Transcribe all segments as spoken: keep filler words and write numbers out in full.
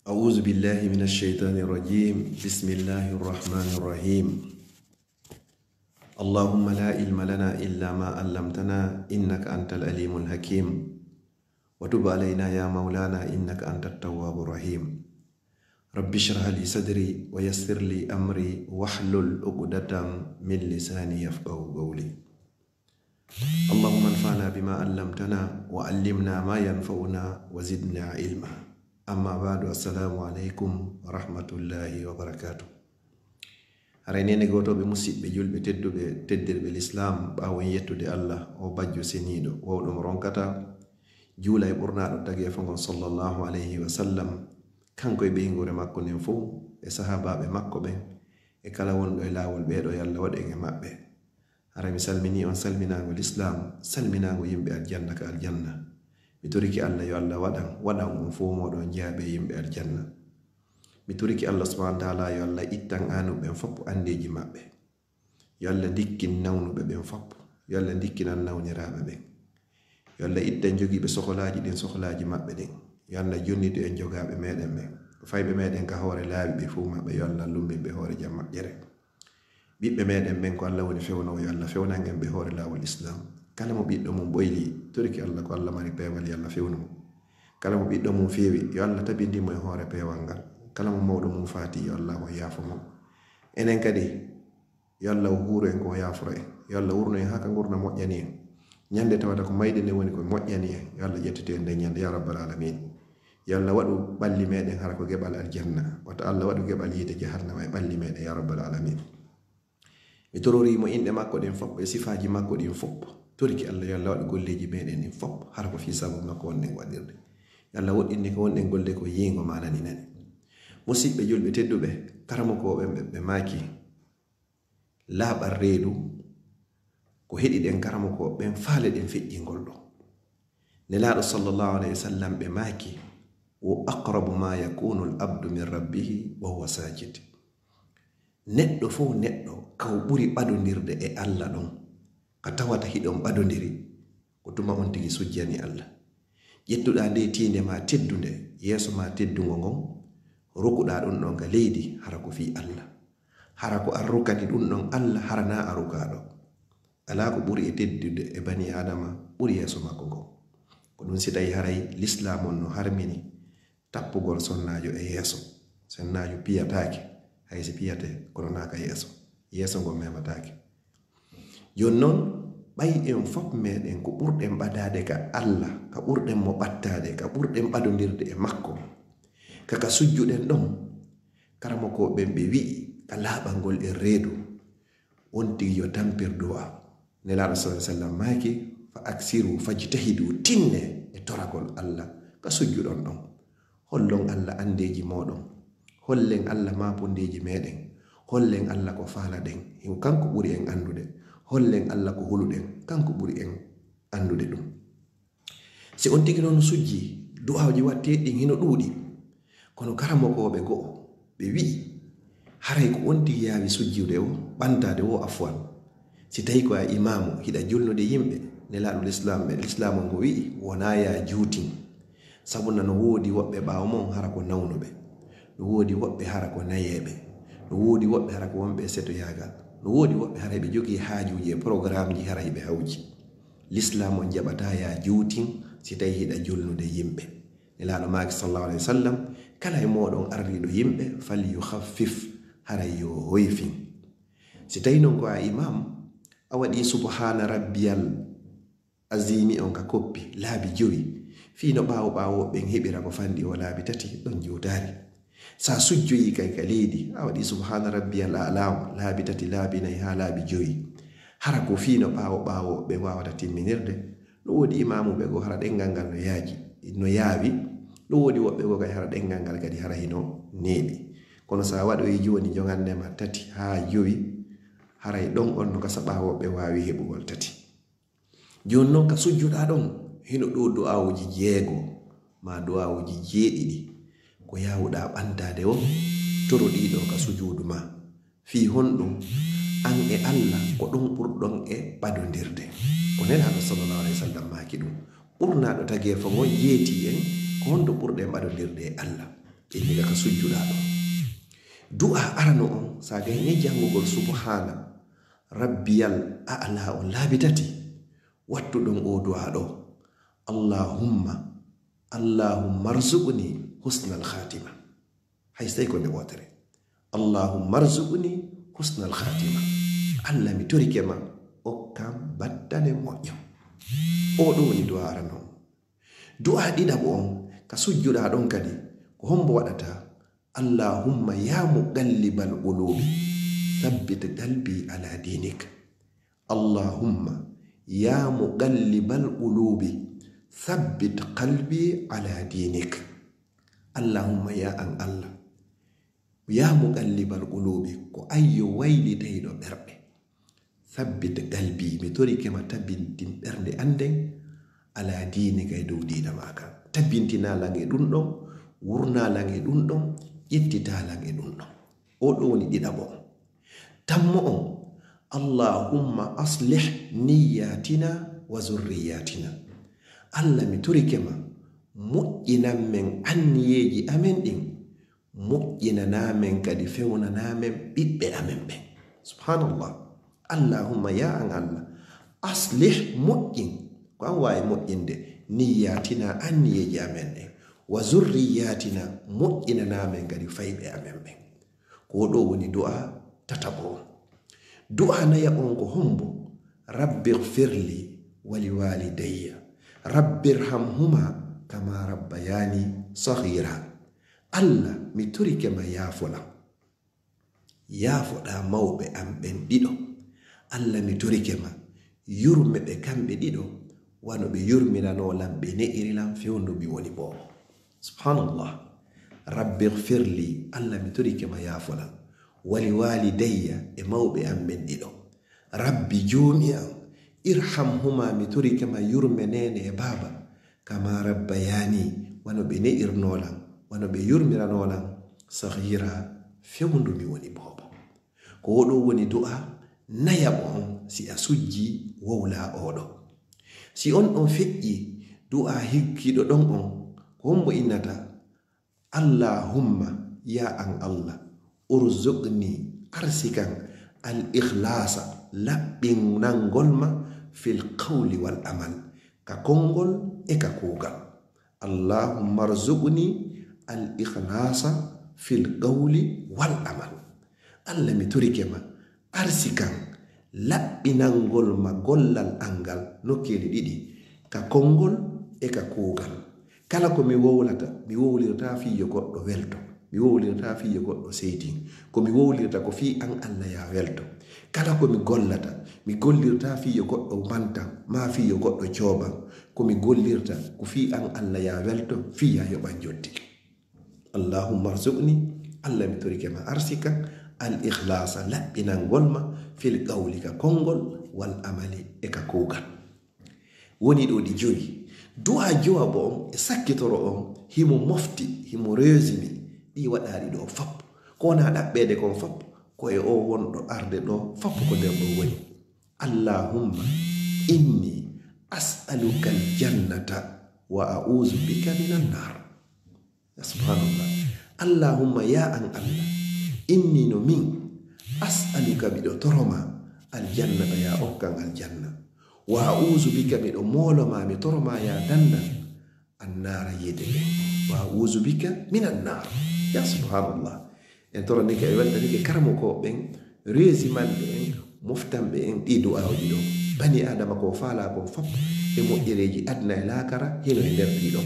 أعوذ بالله من الشيطان الرجيم. بسم الله الرحمن الرحيم. اللهم لا علم لنا إلا ما علمتنا إنك أنت العليم الحكيم. وتب علينا يا مولانا إنك أنت التواب الرحيم. رب اشرح لي صدري ويسر لي أمري واحلل عقدة من لساني يفقهوا قولي. اللهم انفعنا بما علمتنا وعلمنا ما ينفعنا وزدنا علما. أما بعد، السلام عليكم ورحمة الله وبركاته. Haray nene gootooɓe, musiɓɓe julɓe tedduɓe, teddirɓe lislaam, ɓaawo en yettude Allah, o bajjo seniiɗo, wawɗo mo ronkata, juula e ɓurnaaɗo tageefo ngon, sallallahu alayhi wa sallam, kanko e ɓeynguure makko nden fow, e sahaabaaɓe makko ɓen, e kala wonɗo e laawol ɓee ɗo, yo Allah waɗu en e maɓɓe. Haray mi salminii on salminaango lislaam, salminaango yimɓe aljanna ka aljanna. Mi torike Allah yo Allah waɗan, waɗan on fow mooɗon jeyaaɓe e yimɓe aljanna. Mi torike Allah subhaanahu wa ta'aalaa yo Allah ittan aanuɓe ɓen fow anndeeji maɓɓe. Yo Allah ndikkin nawnuɓe ɓen fow. Yo Allah ndikkinan nawniraaɓe ɓen. Yo Allah ittan jogiiɓe sokolaaji ɗin sokolaaji maɓɓe ɗin. Yo Allah jonnitu en jogaaɓe meɗen ɓen. Fayɓe meɗen ka hoore laabi ɓe fow maɓɓe, yo Allah lummin ɓe hoore jam moƴƴere. Ɓiɓɓe meɗen ɓen ko Allah woni fewnoowo, yo Allah fewnan en ɓe hoore laawol Islaam. Kala mo ɓiɗɗo mum ɓoyli, torike Allah ko Allah mari peewal, yo Allah fewnu mo. Kala mo ɓiɗɗo mum feewi, yo Allah tabintin mo e hoore peewal ngal. Kala mo mawɗo mum faati, yo Allah o yaafo mo. Enen kadi, yo Allah o huuro en ko o yaaforo en. Yo Allah wurno en haa ka ngurndan moƴƴani en. Ñande tawata ko mayde nden woni ko moƴƴani en, yo Allah ƴettito en nden ñande, yaa rabbal aalamiin. Yo Allah waɗu ɓalli meɗen hara ko geɓal aljanna. Wata Allah waɗu geɓal yiite jahannama e ɓalli meɗen, yaa rabbal aalamiin. Mi tororii mo inɗe makko ɗen fow e sifaaji makko ɗin fow. Torike Allah, yo Allah waɗu golleeji meɗen ɗin fow hara ko fii sabu makko wonɗen waɗirde. Yo Allah woɗɗinde ko wonɗen gollude ko yiingo ma naninani. Musiɓɓe julɓe tedduɓe, karamokooɓe ɓe, ɓe maaki, laaɓal reedu, ko heɗiɗen karamokooɓe ɓen, faaleɗen feƴƴingol ɗoo. Nelaaɗo sallallahu alayhi wa sallam ɓe maaki, "Wa aqrabu ma yakunu al-abdu min rabbihi wa huwa sajid." Neɗɗo fow neɗɗo, ka o ɓuri ɓadondirde e Allah ɗon, ka tawata hiɗon ɓadondiri, ko tuma on tigi sujjani Allah. Ƴettuɗaa nde tiinde ma teddunde, yeeso ma teddungo ngon, rukuɗaa ɗun ɗon ka leydi, hara ko fii Allah. Hara ko an rukani ɗun ɗon Allah, hara naa a rukaaɗo. Alaa ko ɓuri e teddude e banii Aadama, ɓuri yeeso makko ngon. Ko ɗun si tawii haray lislaam on no harmini tappugol sonnaajo e yeeso. Sonnaajo piyataake, hay si piyatee, kono naa ka yeeso. Yeeso ngon memataake. Jooni non, ɓay en fow meɗen ko ɓurɗen ɓadaade ka Allah, ka ɓurɗen mo ɓattaade, ka ɓurɗen ɓadondirde e makko, ka ka sujjuɗen ɗon, karamokooɓe ɓen ɓe wi'i ka laaɓangol e reedu, on tigi yo tampir du'a. Nelaaɗo sallallahu alayhi wa sallam maaki, "Fa aksiru fajtahidu, tinne e toragol Allah ka sujjuɗon ɗon. Hollon Allah anndeeji mooɗon. Hollen Allah maapundeeji meɗen. Hollen Allah ko faalaɗen. Himo kanko ɓuri en anndude. Hollen Allah ko huluɗen. Kanko ɓuri en anndude ɗun." Si on tigi non sujji, du'aawji watteeɗi ɗin hino ɗuuɗi. Kono karamokooɓe go'o, ɓe wi'i, haray ko on tigi yaawi sujjude o, ɓantaade o, afwan. Si tawii ko a imaamu, hiɗa julnude yimɓe, Nelaaɗo lislaam ɓe, lislaam on ngo wi'i, wonaa yaa juutin. Sabu na no woodi woɓɓe ɓaawo mon hara ko nawnuɓe. No woodi woɓɓe hara ko nayeeɓe. No woodi woɓɓe hara ko wonɓe e setoyaagal. No woodi woɓɓe hara hiɓe jogii haajuuji e programmeji hara hiɓe hawji. Lislaam on jaɓataa yaa juutin si tawii hiɗa julnude yimɓe. Nelaaɗo maaki sallallahu alayhi wa sallam, kala e mooɗon ardiiɗo yimɓe, fal yukhaffif, haray yo hoyfin. Si tawii non ko a imaam, a waɗii subhaana rabbiyal aziimi on ka koppi laabi jowi, fii no ɓaawo ɓaawo ɓen heɓira ko fanɗi o laabi tati, ɗon juutaali. Sa sujjoyii kay ka leydi, a waɗii subhaana rabbiyal a'laa on laabi tati, laabi nayi haa laabi jowi. Hara ko fii no ɓaawo ɓaawo ɓe waawata timminirde. No woodi imaamuɓe goo hara ɗenngal ngal no yaaji, no yaawi. No woodi woɓɓe goo kay hara ɗenngal ngal kadi hara hino neeɓi. Kono sa waɗoyii jooni jogannde ma tati haa jowi, haray ɗon on no gasa ɓaawo ɓe waawi heɓugol tati. Jooni non ka sujjuɗaa ɗon, hino ɗoo du'aawuuji jeego, maa du'aawuuji jeeɗiɗi, ko yaawuɗaa ɓantaade o, toroɗii ɗoo ka sujuudu maa. Fii honɗun? An e Alla, ko ɗon ɓurɗon e ɓadondirde. Ko Nelaaɗo sallallahu alayhi wa sallam maaki ɗun. Ɓurnaaɗo tageefo ngon yeetii en, ko honto ɓurɗen ɓadondirde e Alla? Inni ka sujjuɗa ɗo. Du'a arano on, sa gayni janngugol subhana rabbiyal a'la on laabi tati, wattu ɗon o du'a ɗo. Allahumma, Allahumma rzuqni husnal khatima. Hay so tawi ko nde wootere. Allahumma rzuqni husnal khatima. Allah, mi torike ma, okkam battane moƴƴo. O ɗo woni du'a arano on. Du'a ɗiɗaɓo on, ka sujjuɗa ɗon kadi, ko hombo waɗata? Allahumma ya muqallibal qulubi, thabbit qalbi ala dinik. Allahumma ya muqallibal qulubi, thabbit qalbi ala dinik. Allahumma ya an Allah, ya muqallibal qulubi, ko ayyo waylitayɗo ɓerɗe. Thabbit qalbi, mi torike ma tabbintin ɓernde an nden, ala diinika, e dow diina ma kan. Tabbintina lan e ɗum ɗon, wurna lan e ɗum ɗon, ƴettita lan e ɗum ɗon. O ɗo woni ɗiɗaɓo on. Tammo on, Allahumma aslih niyyatina wa zurriyatina. Allah, mi torike ma, moƴƴinan men anniyeeji amen ɗin, moƴƴinana men kadi, fewnana men ɓiɓɓe amen ɓen. Subhanallah. Allahumma, ya an Allah, aslih, moƴƴin, ko an waawi moƴƴinde, niyyatina, anniyeeji amen ɗen, wa zurriyatina, moƴƴinana men kadi fayɓe amen ɓen. Ko ɗo woni du'a tataɓo on. Du'a nayaɓo on ko hombo? Rabbi ghfirli wa li walidayya, rabbirhamhuma kama rabbayani saghira. Allah, mi torike ma yaafolan. Yaafoɗa mawɓe am ɓen ɗiɗo. Allah, mi torike ma, yurme ɓe kamɓe ɗiɗo, wano ɓe yurminano lan, ɓe ne'iri lan fewndo mi woni boobo. Subhanallah. Rabbi ghfirli, Allah, mi torike ma yaafolan. Wa li walidayya, e mawɓe am ɓen ɗiɗo. Rabbi, Joomi am, irhamhuma, mi torike ma yurme neene e baaba, kama rabbayani, wano ɓe ne'irno lan, wano ɓe yurmirano lan, saghira, fewndo mi woni boobo. Ko o ɗo woni du'a nayaɓo on, si a sujji wowla o ɗo. Si on ɗon feƴƴi du'a higgiɗo ɗon on, ko hombo innata? Allahumma, ya an Allah, urzuqni, arsikan, al ikhlasa, laɓɓinangol ma, fil qawli wal amal, ka konngol e ka kuugal. Allahumma rzuqni al ikhlasa fil qawli wal amal. Allah, mi torike ma, arsikan, laɓɓinangol ma gollal an ngal nokkeeli ɗiɗi, ka konngol e ka kuugal. Kala ko mi wowlata, mi wowlirta fii yo goɗɗo welto, mi wowlirta fii yo goɗɗo seydin. Ko mi wowlirta ko fii an Allah ya welto. Kala ko mi gollata, mi gollirta fii yo goɗɗo mantan, maa fii yo goɗɗo cooban. Ko mi gollirta ko fii an Allah ya welto, fii ya yoɓan joddi. Allahumma rzuqni, Allah, mi torike ma arsika, al ikhlasa, laɓɓinangol ma, fil qawli, ka konngol, wal amali, e ka kuugal. Woni ɗo ɗi jowi. Du'a jowaɓo on e sakkitoro on, himo mofti, himo résumé ɗi waɗaaɗi ɗo fop. Ko wona ɗaɓɓeede kon fop, ko e o wonɗo arde ɗo fop ko nder ɗo woni. Allahumma inni as'aluka al jannata wa a'udhu bika minan nar. Ya subhanallah. Allahumma, ya an Allah, inni, no min, as'aluka, miɗo toroma, aljannata, ya okkan aljanna. Wa a'udhu bika, miɗo moloma, mi toroma, ya dandan, annara, yiide nge. Wa a'udhu bika minan nar. Ya subhanallah. En toranike, e weltanike karamoko ɓen, resimanɓe en, moftanɓe en ɗi du'aawji ɗo. Bani Adama ko faala kon fop e moƴƴereeji aduna e laakara, hino e nder ɗi ɗo.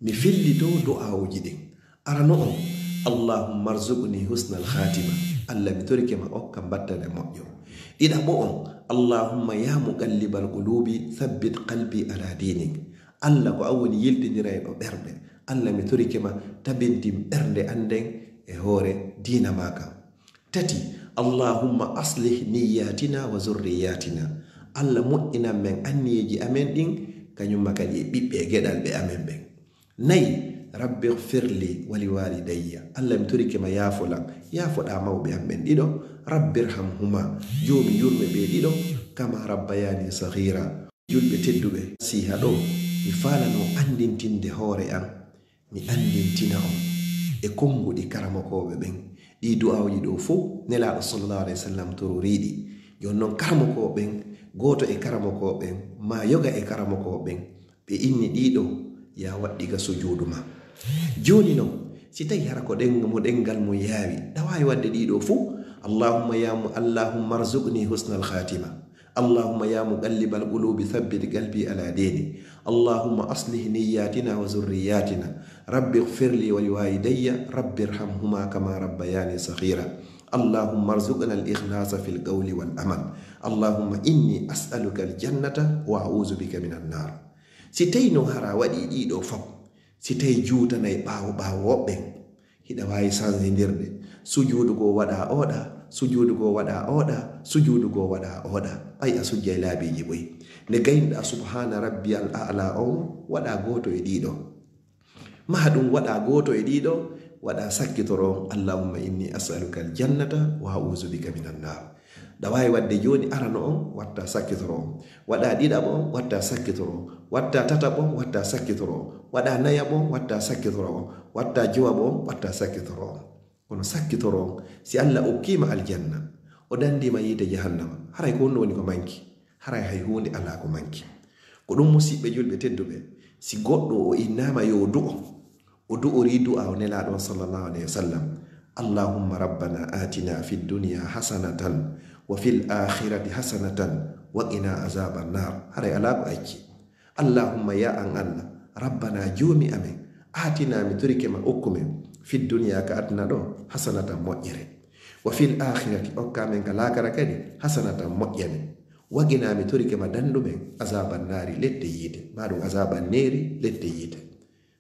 Mi fillito du'aawuji ɗin. Arano on, Allahumma rzuqni husnal khatima. Allah, mi torike ma okka mbattane moƴƴo. Ɗiɗaɓo on, Allahumma ya muqallibal qulubi, thabbit qalbi ala dinik. Allah, ko an woni yiltindirayɗo ɓerɗe. Allah, mi torike ma tabintin ɓernde an nden e hoore diina ma kan. Tati, Allahumma aslih niyyatina wa zurriyatina. Allah, moƴƴinan men anniyeeji amen ɗin, kañumma kadi e ɓiɓɓe e geɗalɓe amen ɓen. Nayi, rabbi ighfirli wa li walidayya. Allah, mi torike ma yaafo lan, yaafoɗa mawɓe am ɓen ɗiɗo. Rabbirhamhuma, Joomi, yurme ɓe ɗiɗo, kama rabbayani saghira. Julɓe tedduɓe, siiha ɗo, mi faalano anndintinde hoore an Mi anndintina on e konnguɗi karamokooɓe ɓen. Ɗii du'aawuji ɗoo fow, Nelaaɗo sallallahu alayhi wa sallam tororiiɗi. Jooni non, karamokooɓe ɓen, gooto e karamokooɓe ɓen, maa yoga e karamokooɓe ɓen, ɓe inni ɗii ɗoo, ya waɗɗi ga sujuudu ma. Jooni non, si tawi hara ko ɗen mo ɗenngal mum yaawi, ɗa waawi waɗde ɗii ɗoo fow. Allahumma ya mu-, Allahumma arzuqni husnal khatima. اللهم يا مقلب القلوب ثبت قلبي على دينك. اللهم أصلح نياتنا وذرياتنا. رب اغفر لي ولوالدي. رب ارحمهما كما ربياني صغيرا. اللهم ارزقنا الإخلاص في القول والعمل. اللهم إني أسألك الجنة وأعوذ بك من النار. Si tawi no hara waɗi ɗii ɗoo fow, si tawi juutanay ɓaawo ɓaawo woɓɓen, hiɗa waawi sansindirde. Sujuudu goo waɗa oɗa, sujuudu goo waɗa oɗa, sujuudu goo waɗa oɗa. Ɓay a sujjay laabiiji ɓoy. Nde gaynuɗaa subhaana rabbiyal a'la on, waɗa gooto e ɗii ɗoo. Maha ɗum waɗa gooto e ɗii ɗoo, waɗa sakkitoro on, Allahumma inni as'aluka aljannata wa a'udhu bika minan nar. Ɗa waawi waɗde jooni, arano on, watta sakkitoro on. Waɗa ɗiɗaɓo on, watta sakkitoro on. Watta tataɓo on, watta sakkitoro on. Waɗa nayaɓo on, watta sakkitoro on. Watta jowaɓo on, watta sakkitoro on. Kono sakkitoro on, si Allah okkiima aljanna, o danndiima yiite jahannama, haray ko honno woni ko manki? Haray hay huunde alaa ko manki. Ko ɗum, musiɓɓe julɓe tedduɓe, si goɗɗo o innaama yo o du'o, o du'orii du'aa o Nelaaɗo on sallallahu alayhi wa sallam, اللهم ربنا آتنا في الدنيا حسنة وفي الآخرة حسنة وقنا عذاب النار. Haray alaa ko acci. اللهم, ya an Allah, ربنا, joomi amen, آتنا, mi torike ma, okku men, في الدنيا, ka aduna ɗoo, حسنة, moƴƴere, وفي الآخرة, okka men ka laakara kadi, حسنة, moƴƴere, وقنا, mi torike ma, danndu men, عذاب النار, lette yiite, maa ɗum عذاب النير, lette yiite.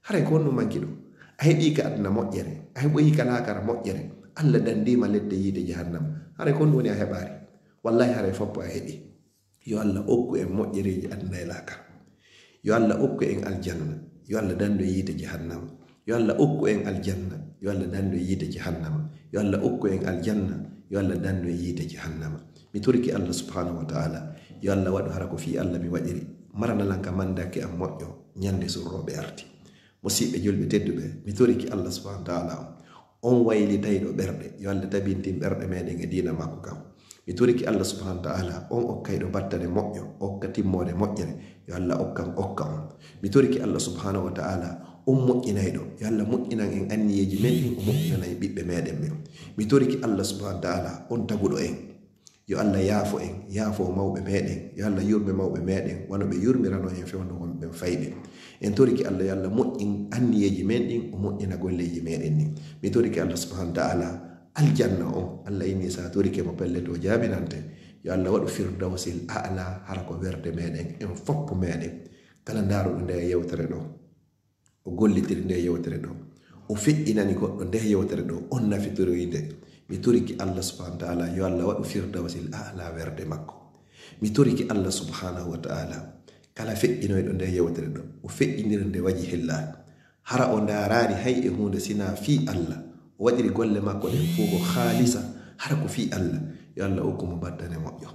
Haray ko honɗum manki ɗoo? A heɓii ka aduna moƴƴere, a heɓoyi ka laakara moƴƴere, Allah danndiima lette yiite jahannama. Haray ko honɗum woni a heɓaari? Wallahi, haray foppo a heɓii. Yo Allah okku en moƴƴereeji aduna e laakara. Yo Allah okku en aljanna. Yo Allah danndu en yiite jahannama. Yo Allah okku en aljanna. Yo Allah danndu en yiite jahannama. Yo Allah okku en aljanna. Yo Allah danndu en yiite jahannama. Mi torike Allah subhanahu wa ta'ala, yo Allah waɗu hara ko fii Allah mi waɗiri. Maranalan ka mandake am moƴƴo, ñande surrooɓe arti. Musiɓɓe julɓe tedduɓe, mi torike Allah subhanahu wa ta'ala, on waylitayɗo ɓerɗe, yo Allah tabintin ɓerɗe meɗen e diina makko kan. Mi torike Allah subhanahu wa ta'ala, on okkayɗo battane moƴƴo, okka timmoode moƴƴere, yo Allah okkan, okka on. Mi torike Allah subhanahu wa ta'ala, on moƴƴinayɗo, yo Allah moƴƴinan en anniyeeji men ɗin, o moƴƴinana en ɓiɓɓe meɗen ɓen. Mi torike Allah subhanahu wa ta'ala, on taguɗo en, yo Allah yaafo en, yaafo mawɓe meɗen, yo Allah yurme mawɓe meɗen, wano ɓe yurmirano en fewndo wonɓe ɓen fayɓe. En torike Allah, yo Allah moƴƴin anniyeeji men ɗin, o moƴƴina golleeji meɗen ɗin. Mi torike Allah subhanahu wa ta'ala, aljanna on, Allah inni sa torike mo, pellet o jaabinante. Yo Allah waɗu firdawsil a'la hara ko werde meɗen, en foppo meɗen. Kala ndaaruɗo nde yewtere ɗoo, o gollitiri nde yewtere ɗoo, o feƴƴinani goɗɗo nde yewtere ɗoo, on nafitorii nde. Mi torike Allah subhanahu wa ta'ala, yo Allah waɗu firdawsil a'la werde makko. Mi torike Allah subhanahu wa ta'ala, kala feƴƴinoyɗo nde yewtere ɗoo, o feƴƴinira nde wajhillah. Hara o ndaaraali hay e huunde sinaa fii Allah, o waɗiri golle makko ɗen fow ko khaalisa, hara ko fii Allah, yo Allah okku mo battane moƴƴo.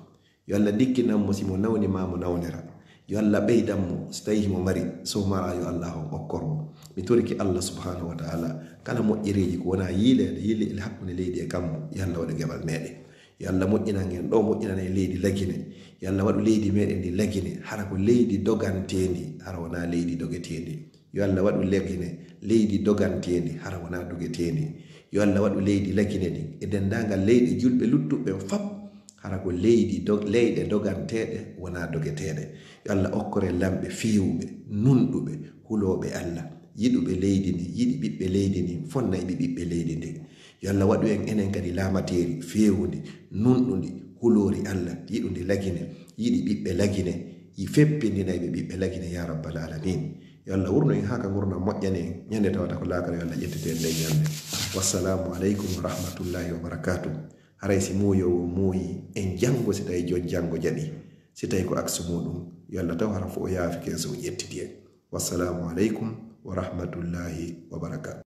Yo Allah ndikkinan mo, si mo nawni maa mo nawnira. Yo Allah ɓeydan mo, si tawii himo mari, so maraa yo Allah on okkor mo. Mi torike Allah subhanahu wa ta'ala, kala moƴƴereeji ko wonaa yiileede, yiileede hakkunde leydi e kammu, yo Allah waɗu geɓal meɗen. Yo Allah moƴƴinan en ɗoo, moƴƴinan en leydi Lagine. Yo Allah waɗu leydi meɗen ndi Lagine, hara ko leydi doganteendi, hara wonaa leydi dogeteendi. Yo Allah waɗu Lagine leydi doganteendi, hara wonaa dogeteendi. Yo Allah waɗu leydi Lagine ndin e denndaangal leyɗe julɓe luttuɓe ɓen fop, hara ko leydi do-, leyɗe doganteeɗe, wonaa dogeteeɗe. Yo Allah okkor en laamɓe feewuɓe, nunɗuɓe, hulooɓe Allah, yiɗuɓe leydi ndin, yiɗi ɓiɓɓe leydi ndin, fonna e ɓiɓɓe leydi ndin. Yo Allah waɗu en enen kadi laamateeri feewundi, nunɗundi, huloori Allah, yiɗundi Lagine, yiɗi ɓiɓɓe Lagine, yi feppindina e ɓe ɓiɓɓe Lagine, ya rabbal alamin. Yo Allah wurno en haa ka ngurndan moƴƴani en, ñande tawata ko laakara, yo Allah ƴettite en nden ñande. Wassalamu aleykum wa rahmatullahi wa barakatuh. Haray si muuyoowo muuyi, en janngo si tawi jon janngo jaɓi. Si tawi ko aksu muuɗum, yo Allah taw hara fof o yaafike en, so o ƴettiti en. Wassalamu aleykum wa rahmatullahi wa barakatuh.